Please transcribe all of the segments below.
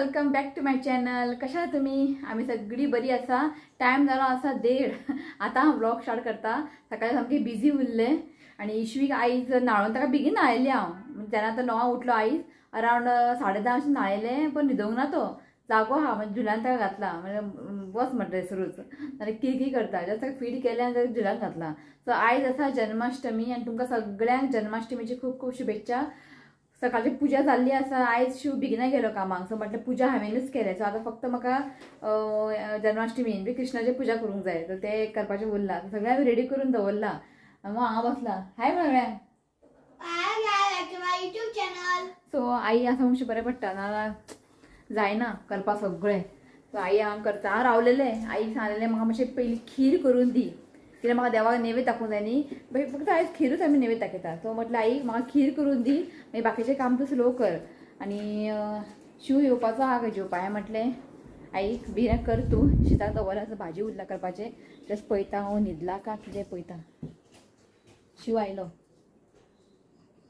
Welcome back to my channel. कशा तुम्ही? आम्ही सगळी बरी आसा. टायम जालो आसा 1:30. आता हांव व्लॉग स्टार्ट करता. सकाळी सामकी बिजी उरले आनी इश्वीक आयज न्हाळून ताका बेगीन न्हायली हांव. जेन्ना आतां 9 उठलो आयज अरावंड 10:30 अशें न्हायलें, पण न्हिदोंक ना तो जागो आहा. म्हणजे झुलान ताका घातला, म्हणजे बस म्हणटा सुरूच नाल्यार किरकिर करता. जस्ट ताका फीड केलें आनी ताका झुलान घातला. सो आयज आसा जन्माष्टमी आनी तुमकां सगळ्यांक जन्माष्टमीची खूब खूब शुभेच्छा. सकाळची पुजा जाल्ली आसा. आयज शिव बेगिना गेलो कामाक, सो म्हटलें पुजा हांवेनूच केलें. सो आतां फक्त म्हाका जन्माष्टमी बी कृष्णाची पुजा करूंक जाय, सो तें करपाचें उरलां. सगळें हांवें रेडी करून दवरलां. हांव हांगा बसलां. हाय सगळ्यांक. सो आई आसा म्हणशी बरें पडटा, नाजाल्यार जायना करपाक सगळें. सो आई हांव करता. हांव रावलेलें, आईक सांगलेलें म्हाका मातशें पयलीं खीर करून दी, कित्याक म्हाका देवाक नैवेद्य दाखोवंक जाय न्ही. फक्त आयज खीरूच आमी नैवेद्य दाखयता. सो म्हटलें आई म्हाका खीर करून दी, मागीर बाकीचें काम तूं स्लो कर. आनी शिव येवपाचो आहा खंय जेवपा. हांवें म्हटलें आई बेगीन कर तूं, शिताक दवरला भाजी उरला करपाचें. जस्ट पळयता हांव न्हिदला का कितें पळयता. शिव आयलो,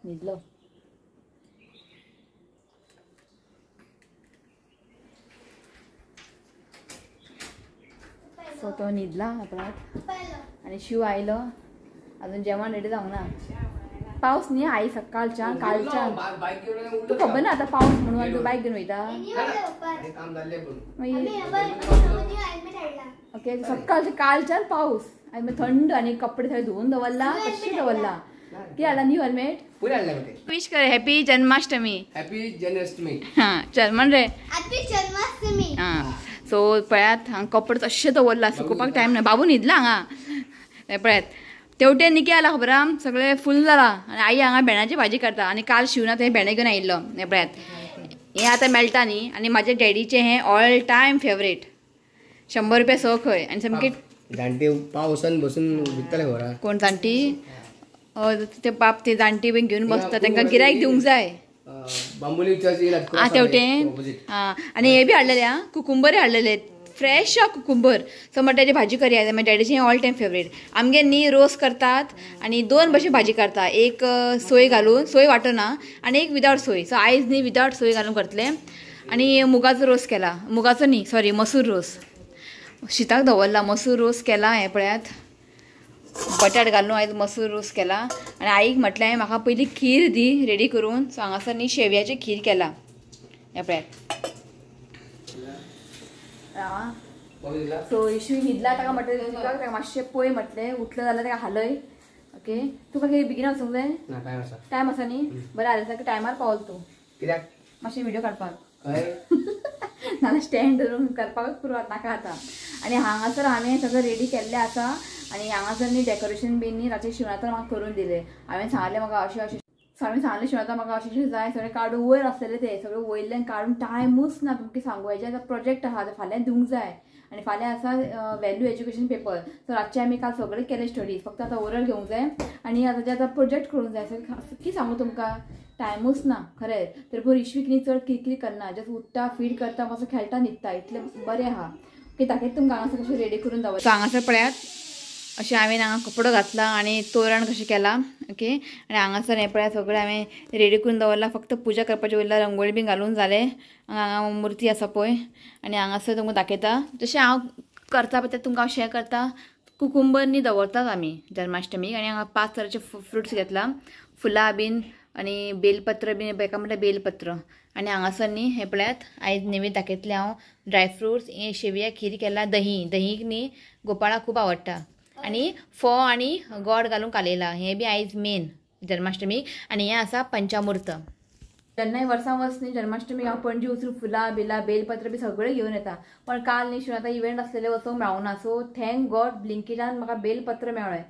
न्हिदलो. सो तो न्हिदला आपणाक आनी शिव आयलो. अजून जेवण रेडी जावंक ना. पावस न्ही आई सकाळच्या कालच्या तूं खबर ना आतां पावस म्हणून तूं बायक घेवन वयता. ओके, सकाळच्या कालच्यान पावस आनी थंड आनी कपडे थंय धुवून दवरला, कशें दवरला. कितें हाडला न्यू हेल्मेट? विश कर हॅपी जन्माष्टमी. हॅपी जन्माष्टमी. हां चल म्हण रे हॅपी जन्माष्टमी. हां सो पळयात हांगा कपडे तशें दवरला, सुकोवपाक टायम ना. बाबू न्हिदला हांगा. हें पळयात तेवटेन निकी आला खबर आहा, सगळें फूल जाला. आनी आई हांगा भेंड्याची भाजी करता. आनी काल शिवना थंय भेंडे घेवन आयिल्लो. हें पळयात हें आतां मेळटा न्ही. आनी म्हाज्या डॅडीचें हें ऑल टायम फेवरेट. 100 रुपया 100 खंय. आनी सामकी जाणटी पावसान बसून विकताले खबर. कोण जाणटी? ते बाप ते जाणटी बीन घेवन बसता, तांकां गिरायक दिवंक जाय. आं तेवटेन. आं आनी हे बी हाडलेले आं, कुकुंबरय हाडलेले, फ्रेश आहा कुकुंबर. सो म्हणटा तेजी भाजी करया. मागीर डॅडीची ऑल टायम फेवरेट. आमगे न्ही रोस करतात आनी 2 भशेन भाजी करता. एक सोय घालून, सोय वांटना, आनी एक विदावट सोय. सो आयज न्ही विदावट सोय घालून करतले. आनी मुगाचो रोस केला, मुगाचो न्ही सॉरी मसूर रोस. शिताक दवरला, मसूर रोस केला. हें पळयात बटाट घालून आयज मसूर रोस केला. आनी आईक म्हटलें हांवें म्हाका पयलीं खीर दी रेडी करून. सो हांगासर न्ही शेवयाचें खीर केला. हें पळयात. सो इशू न्हिदला, ताका म्हटलें ताका मातशें पळय म्हटलें, उठलो जाल्यार ताका हालय. ओके, तुका कितें बेगीन वचूंक जाय? टायम आसा न्ही? बरें जालें, सारकें टायमार पावल तूं. कित्याक? मातशें व्हिडियो काडपाक. नाजाल्यार स्टँड धरून करपाकूच पुरो नाका आतां. आनी हांगासर हांवें सगळें रेडी केल्लें आसा. आनी हांगासर न्ही डेकोरेशन बीन न्ही रातचें शिवनाथान म्हाका करून दिलें. हांवें सांगलें म्हाका अशें अशें, हांवें सांगलें शिवनाथान म्हाका अशें अशें जाय, सगळें काडून वयर आसलेलें तें सगळें वयल्यान काडून टायमूच ना. तुमकां सांगू हेजें आतां प्रोजेक्ट आहा, आतां फाल्यां दिवंक जाय. आनी फाल्यां आसा व्हॅल्यू एज्युकेशन पेपर. सो रातचें आमी काल सगळें केलें स्टडीज, फक्त आतां ओरल घेवंक जाय आनी आतां जें आतां प्रोजेक्ट करूंक जाय. सगळें कितें सांगू तुमकां, टायमूच ना खरें. तरी पूण इश्वीक न्ही चड किरकिर करना, जस्ट उठ्ठा फीड करता, मातसो खेळटा न्हिदता, इतलें बरें आहा. ओके, दाखयता तुमकां हांगासर कशें रेडी करून दवर. सो हांगासर पळयात अशें हांवें हांगा कपडो घातला आनी तोरण कशें केलां. ओके, आनी हांगासर हें पळयात सगळें हांवें रेडी करून दवरलां. फक्त पुजा करपाचें उरला, रंगोळी बीन घालून जालें. हांगा मुर्ती आसा पळय. आनी हांगासर तुमकां दाखयता जशें हांव करता पळय तें तुमकां हांव शेअर करता. कुकुंबर न्ही दवरतात आमी जन्माष्टमीक. आनी हांगा 5 तरांचे फ्रुट्स घेतला, फुलां बीन आनी बेलपत्र बीन, एका म्हणल्यार बेलपत्र. आनी हांगासर न्ही हें पळयात आयज नैवेद्य दाखयतलें हांव. ड्राय फ्रुट्स, हें शेवया खीर केला, दही, दहीक न्ही गोपाळाक खूब आवडटा. आनी फोव आनी गोड घालून कालयला, हें बी आयज मेन जन्माष्टमीक. आनी हें आसा पंचामृत. जेन्नाय वर्सां वर्स न्ही जन्माष्टमीक हांव पणजी वचून फुलां बिलां बेलपत्र बी सगळें घेवन येता. पण काल न्ही शिवनाथा इव्हेंट आसलेलें, वचूंक मेळना. सो thank God ब्लिंकिटान म्हाका बेलपत्र मेळ्ळें.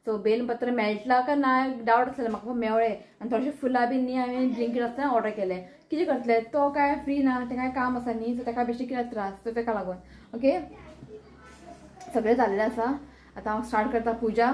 सो बेलपत्र मेळटला काय ना डावट आसलेलो म्हाका, मेळ्ळें. आनी थोडेशें फुलां बी न्ही हांवें ब्लिंकीट आसतना ऑर्डर केलें. कितें करतलें, तो काय फ्री ना, तेका काम आसा न्ही, सो तेका बेश्टें कित्याक त्रास, सो तेका लागून. ओके, सगळें जाल्लें आसा. आतां हांव स्टार्ट करता पुजा.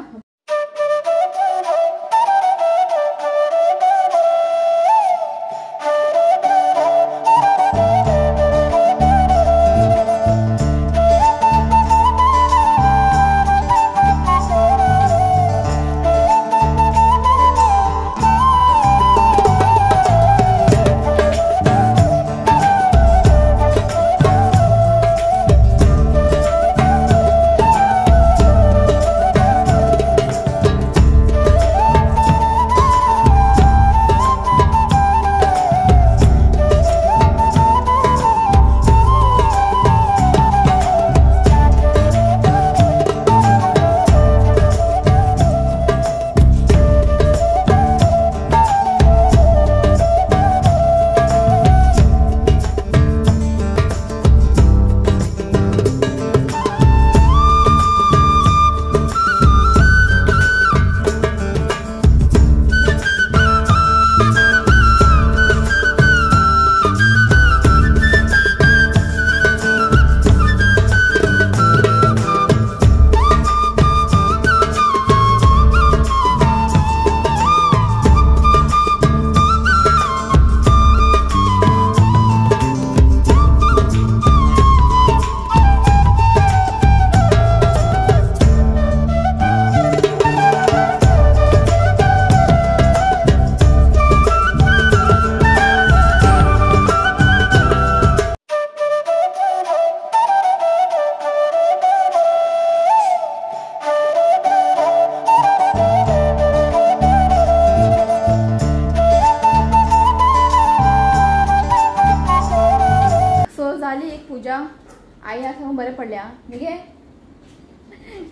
आई आसा म्हणून बरें पडलें आं न्ही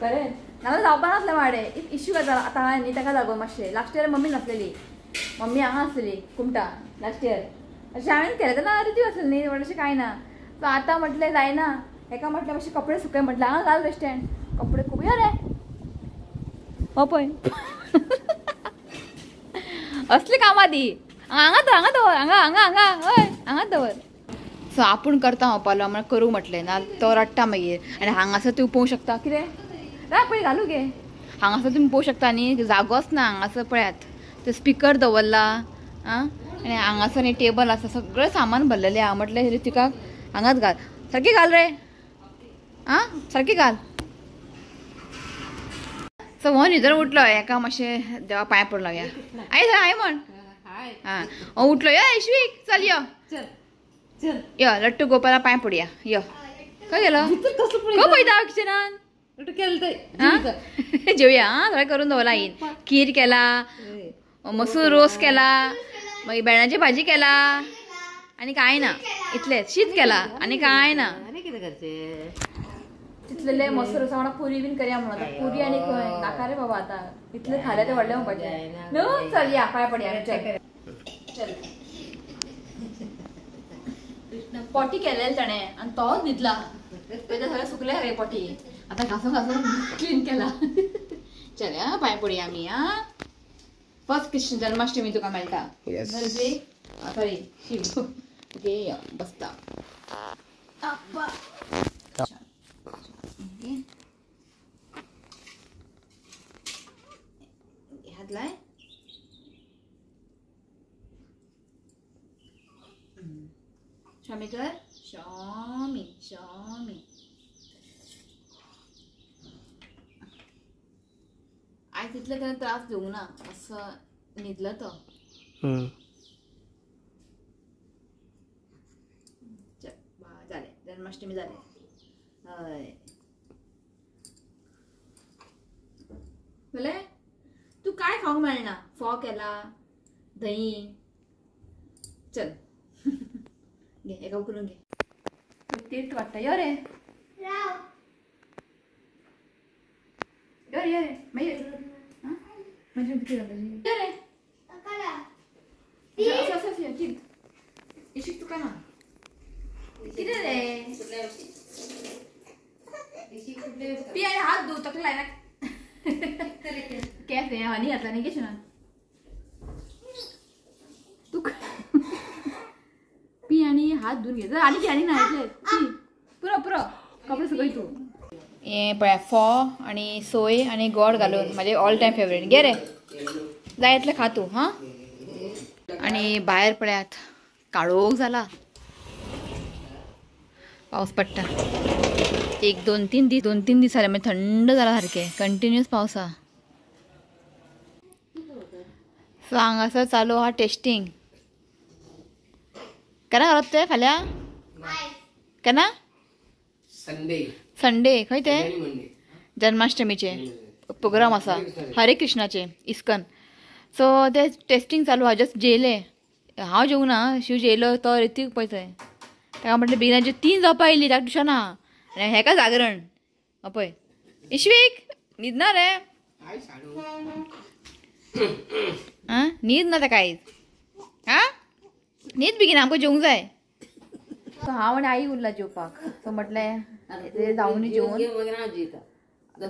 खरें नाजाल्यार जावपा नासलें वाडे इश्यू जाता आतां हांवें न्ही ताका लागून मातशें लास्ट इयर मम्मी नासलेली मम्मी हांगा आसलेली कुमटा लास्ट इयर अशें हांवें केलें तेन्ना रिती आसलें न्ही व्हडलेशें कांय ना सो आतां म्हटलें जायना हेका म्हटलें मातशें कपडे सुकय म्हटलें हांगा घाल रे स्टँड कपडे खूब यो रे हो पळय असली कामां ती हांगा हांगा दवर हांगा हांगा हांगा हय हांगाच दवर सो आपूण करता म्हणपालो म्हळ्यार करूं म्हटलें ना तो रडटा मागीर आनी हांगासर तूं पळोवंक शकता कितें राव पळय घालू गे हांगासर तुमी पळोवंक शकता न्ही जागोच ना हांगासर पळयात ते स्पिकर दवरला आं आनी हांगासर न्ही टेबल आसा सगळें सामान भरलेलें आहा म्हटलें ऋतिकाक हांगाच घाल सारकें घाल रे आं सारकें घाल सो हो न्हिदून उठलो हेका मातशें देवा पांय पडलो या आई सर I म्हण आं हो उठलो यो यशवीक चल यो यो लट्टू गोपाला पांय पडया यो खंय गेलो खंय पळयता किचनान जेवया आं सगळें करून दवरला आईन खीर केला मसूर रोस केला मागीर भेंड्याची भाजी केला आनी कांय ना इतलेंच शीत केला आनी कांय ना तितलेले मसूर रोसा वांगडा पुरी बीन करया म्हणून आतां पुरी आनी खंय नाका रे बाबा आतां इतलें खालें तें व्हडलें म्हणपाचें न्हू चल या पांय पडया चल चल पॉटी केलेलें ताणें आनी तोच न्हिदला तेजें सगळें सुकलें रे पॉटी आतां घासून घासून क्लीन केला चल आं पांय पडया आमी आं फर्स्ट कृष्ण जन्माष्टमी तुका मेळटा सॉरी शिव ओके यो बसता हात लाय स्वामी कर स्वामी स्वामी आयज तितले ताणें त्रास दिवंक ना असो न्हिदलो तो जालें जन्माष्टमी जालें हय जालें तूं कांय खावंक मेळना फोव केला दही चल घे एका उकलून घे तीर्थ वाडटा यो रे यो रे यो रे मागीर मागीर कितें जाता यो रे असो असो असो तीर्थ इशीक तुका ना कितें रे पी आनी हात धुव तकली लायना केस हें हनी घातला न्ही केशना तुका पी आनी हात धुवन घे आनी घे आनी ना इतले पी पुरो पुरो कपडे सुकय तूं हें पळय फोव आनी सोय आनी गोड घालून म्हाजें ऑल टायम फेवरेट घे रे जाय इतलें खा तूं हां आनी भायर पळयात काळोख जाला पावस पडटा एक दोन तीन दीस 2-3 दीस जाले मागीर थंड जाला सारकें कंटिन्युअस पावसा सो हांगासर चालू आहा टेस्टींग केन्ना घालप ते फाल्यां केन्ना संडे संडे खंय ते जन्माष्टमीचे प्रोग्राम आसा हरे कृष्णाचे इस्कन सो ते टेस्टींग चालू आहा जस्ट जेयले हांव जेवंक ना शिव जेयलो तो ऋतिक पळय थंय ताका म्हटलें बेगिनाचे 3 जावपा येयली ताका ट्युशन आहा आनी हेका जागरण पळय इश्वीक न्हिदना रे आं न्हीद ना ताका आयज आं न्हीद बेगीन आमकां जेवंक जाय सो हांव आनी आई उरला जेवपाक सो म्हटलें जावनूय जेवन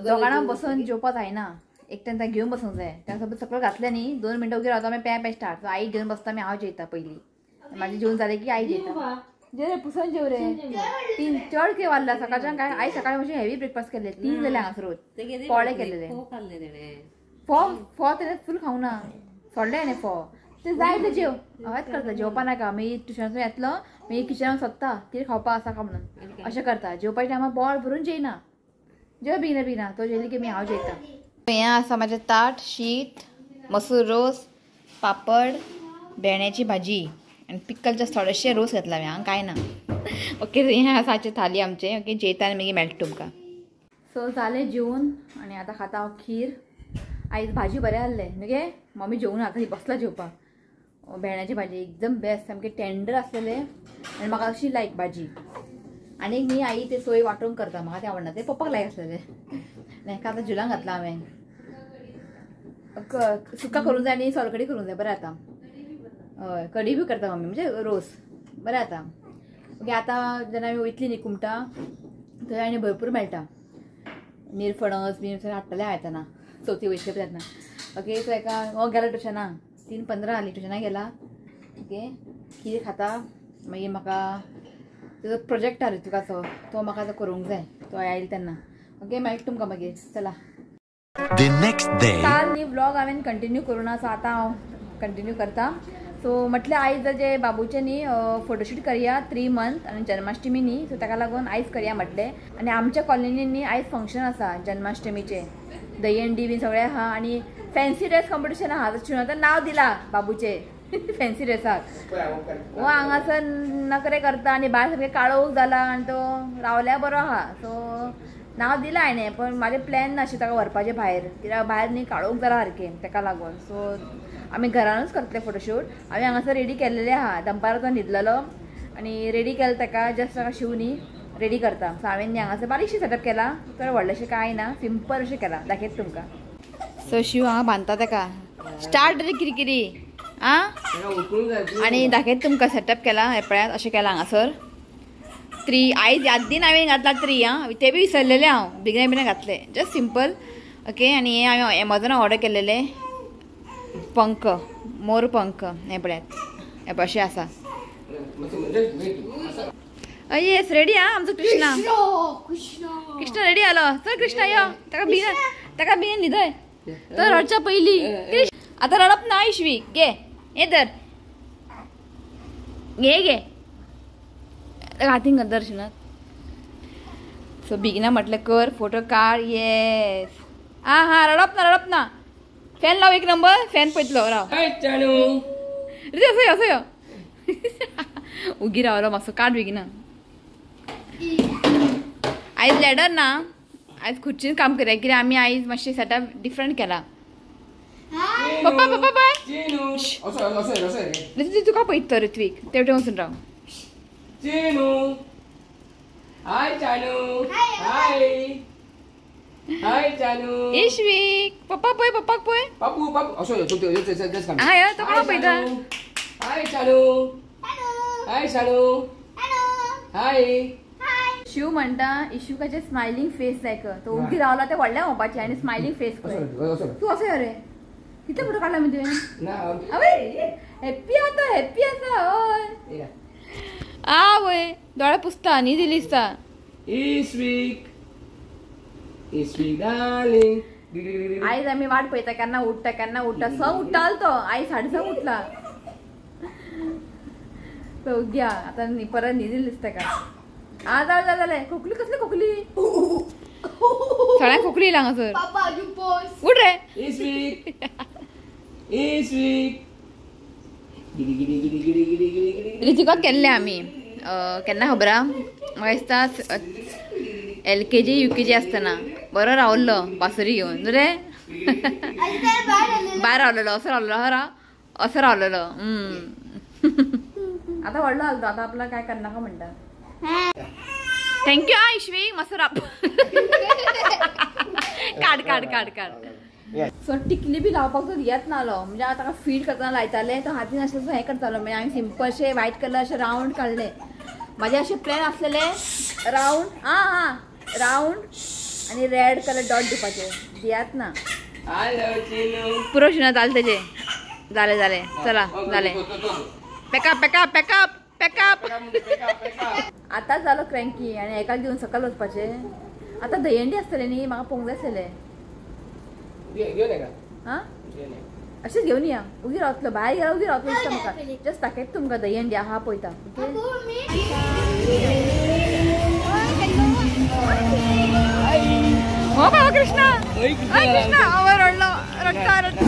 दोगां बसून जेवपाक जायना एकट्यान ताका घेवन बसूंक जाय ताका सगळें घातलें न्ही 2 मिनटां वगैरे रावता मागीर पॅ पॅ स्टार्ट सो आई घेवन बसता मागीर हांव जेयता पयलीं म्हाजें जेवण जालें की आई जेयता जेव रे पुसून जेव रे 3 चड कितें वाडला सकाळच्यान काय आई सकाळी मातशें हेवी ब्रेकफास्ट केल्ले 3 जाले हांगासर पोळे केलेले फोव फोव तेणें फूल खावंक ना सोडलें हाणें फोव ते जाय ते जेव हयच करता जेवपा नाका मागीर ट्युशनासून येतलो मागीर किचनान सोदता कितें खावपा आसा काय म्हणून अशें करता जेवपाच्या टायमार बोट भरून जेयना जेव बेगिना बेगिना तो जेयली की मागीर हांव जेयता हें आसा म्हाजें ताट शीत मसूर रोस पापड भेंड्याची भाजी आनी पिकल जस्ट थोडेशे रोस घेतला हांवें हांगा कांय ना ओके हें आसा आजचें थाली आमचें ओके जेयता आनी मागीर मेळटा तुमकां सो जालें जेवन आनी आतां खाता हांव खीर आयज भाजी बरें आहलें न्हू गे मम्मी जेवून आतां ही बसला जेवपाक भेंड्याची भाजी एकदम बेस्ट सामकी टेंडर आसलेले आनी म्हाका अशी लायक भाजी आनी मी आई ते सोय वांटून करता, म्हाका ते आवडना, ते पप्पाक लायक आसलेले. हेका आतां झुलांक घातला हांवें. सुका करूंक जाय आनी सोलकडी करूंक जाय, बरें जाता. हय कडी बी करता मम्मी, म्हणजे रोस बरें जाता. ओके आतां जेन्ना आमी वयतली न्ही कुमटा थंय आनी भरपूर मेळटा निरफणस बी हाडटले हांव येतना चवथी वयतले तेन्ना. ओके सो एका हो गेला ट्युशनाक, 3:15 जाली ट्युशनाक गेला. ओके कितें खाता मागीर म्हाका तेजो प्रोजेक्ट आहा ऋतुकाचो, तो म्हाका आतां करूंक जाय, तो आयलो तेन्ना. ओके मागीर तुमकां मागीर चला. The next day. काल न्ही व्लॉग हांवें कंटिन्यू करूं ना, सो आतां हांव कंटिन्यू करता. सो म्हटलें आयज जे बाबूचें न्ही फोटोशूट करया 3 मंथ आनी जन्माष्टमी न्ही, सो ताका लागून आयज करया म्हटलें. आनी आमच्या कॉलनीन न्ही आयज फंक्शन आसा जन्माष्टमीचें, दहीहंडी बी सगळें आहा आनी फॅन्सी ड्रेस कॉम्पिटिशन आहा. शिवनाथान नांव दिलां बाबूचें फॅन्सी ड्रेसाक. हो हांगासर नखरे करता आनी भायर सारकें काळोख जाला आनी तो रावल्यार बरो आहा. सो नांव दिलां हांवें, पण म्हाजें प्लॅन नाशिल्लें ताका व्हरपाचें भायर, कित्याक भायर न्ही काळोख जाला सारकें ताका लागून. सो आमी घरानूच करतले फोटोशूट. हांवें हांगासर रेडी केल्लेलें आहा, दनपारां तो न्हिदलेलो आनी रेडी केलें ताका, जस्ट ताका शिव न्ही रेडी करता. सो हांवें न्ही हांगासर बारीकशें सेटअप केलां, चड व्हडलेंशें कांय ना, सिंपल अशें केलां, दाखयता तुमकां. सो शिव हांगा बांदता ताका, स्टार्ट रे किरकिरी आं. आनी दाखयता तुमकां सेटअप केला, हें पळयात अशें केलां हांगासर. 3 आयज यादीन हांवें घातला 3 आं, ते बी विसरलेले हांव, बेगिना बेगिना घातले, जस्ट सिंपल. ओके आनी हें हांवें एमेझॉनार ऑर्डर केलेलें पंख, मोर पंख, हें पळयात हें पळय अशें आसा. येस रेडी आं आमचो कृष्णा, कृष्णा रेडी जालो. चल कृष्णा यो, ताका बेगीन ताका बेगीन न्हिदय, तो रडच्या पयलीं. आतां रडप ना इशवी, घे हें धर, घे घे हातीन दर्शनात. सो बेगिना म्हटलें कर फोटो काड. येस आं हां रडप ना रडप ना, फॅन लाव 1 नंबर, फॅन पळयतलो राव. रे असो यो असो यो, उगी रावलो मातसो, काड बेगिना. आयज लॅडर ना, आयज खुर्चीन काम करया, कित्याक आमी आयज मातशें सेटअप डिफरंट केला. पप्पा पप्पा बाय तुका पळयता ऋत्वीक, तेवटेन वचून राव. Chinu. Hi Chanu. Hi. Hi Chanu. Ishvik, पप्पा पळय, पप्पाक पळय. पापू पापू असो यो, तो जस्ट काम. हाय तो कोण पळयता? Hi Chanu. Hi Chanu. Hi. Shiv म्हणटा इशुकाचे स्मायलिंग फेस जाय, तो उगी रावला ते व्हडल्या म्हणपाचें आनी स्मायलिंग फेस पळय. तूं असो यो रे, कितले फोटो काडला म्हणजे तुवें? आवय हॅप्पी आसा, हॅप्पी आसा. हय आवय दोळे पुसता न्ही दिली दिसता. इश्वीक इश्वीक डार्लिंग. आयज आमी वाट पळयता केन्ना उठता केन्ना उठता, 6 उठतालो तो, आयज 6:30 उठला. तो घ्या आतां परत न्ही दिली दिसता का. आ जालें जालें, खोकली कसली खोकली, सगळ्यांक खोकली येयला हांगासर. उठ रे इश्वीक इश्वीक. ऋतिकाक केल्लें आमी केन्ना खबर आहा, म्हाका दिसता LKG UKG आसतना बरो रावल्लो बासुरी घेवन रे, भायर रावलेलो, असो रावलेलो, हरा असो रावलेलो. आतां व्हडलो जालो तो, आतां आपल्याक काय करनाका म्हणटा. Thank you आं इश्वी, मातसो राव. काड काड काड काड. सो टिकली बी लावपाक तो दियत नालो, म्हणजे आतां ताका फीड करतना लायताले, तो हातीन आसलो हें करतालो. म्हणजे हांवें सिंपल अशें व्हायट कलर अशें रावंड काडले, म्हाजे अशें प्लॅन आसलेले रावंड, आं हां रावंड आनी रेड कलर डॉट दिवपाचे, दियात ना. पुरो शिना जालें तेजें, जालें जालें, चला जालें. Pack up pack up pack up pack up. आतां जालो क्रँकी आनी एकाक घेवन सकयल वचपाचें. आतां दहीहंडी आसतलें न्ही, म्हाका पोवंक जाय आसलेलें. आं अशेंच घेवन या, उगी रावतलो भायर गेल्यार उगी रावतलो दिसता म्हाका. जस्ट दाखयता तुमकां दहीहंडी आहा पळयता. हो बाबा कृष्णा, कृष्णा आवय रडलो, रडटा रडटा.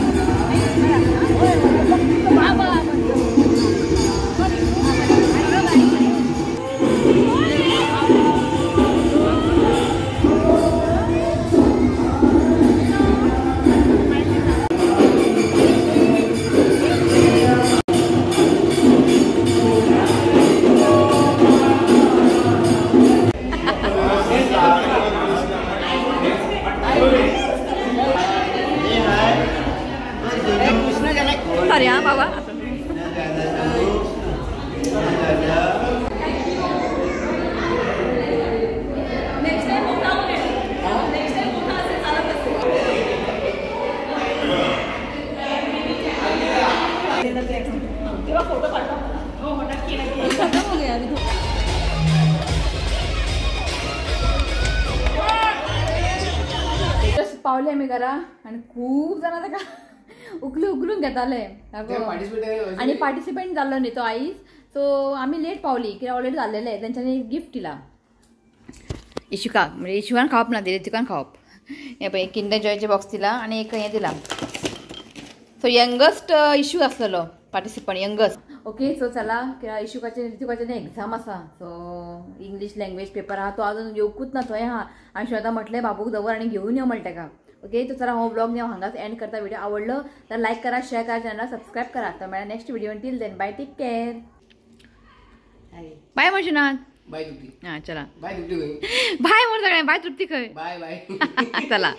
सॉरी हा बाबा. पावले आमी घरा आनी खूब जाणां ताका उखलून उखलून घेताले आनी पार्टिसिपेंट जाल्लो न्ही तो आयज. सो आमी लेट पावली कित्याक ऑलरेडी जाल्लेले. तेंच्यांनी गिफ्ट दिला इशुकाक, म्हणजे इशुकान खावप ना दिलें ऋतिकान खावप. हें पळय किंडर जॉयचें बॉक्स दिला आनी एक हें दिला. सो यंगस्ट इशू आसलेलो पार्टिसिपंट यंगस्ट. ओके सो चला कित्याक इशुकाचे ऋतिकाचे एग्जाम आसा. सो इंग्लीश लँग्वेज पेपर आहा तो अजून येवकूच ना थंय आहा. आनी श्वेता म्हटलें बाबूक दवर आनी घेवन यो म्हणटा ताका. ओके तो चला हो ब्लॉग हांव हांगाच एंड करता. व्हिडिओ आवडलो तर लायक करा, शेअर करा, चॅनला सबस्क्राईब करा. तर मेळा next video. Till then bye, take care, bye Manjunath. Bye Trupti. हां चला बाय तृप्ती. बाय म्हण सगळ्यांक. बाय तृप्ती खंय. बाय बाय. चला.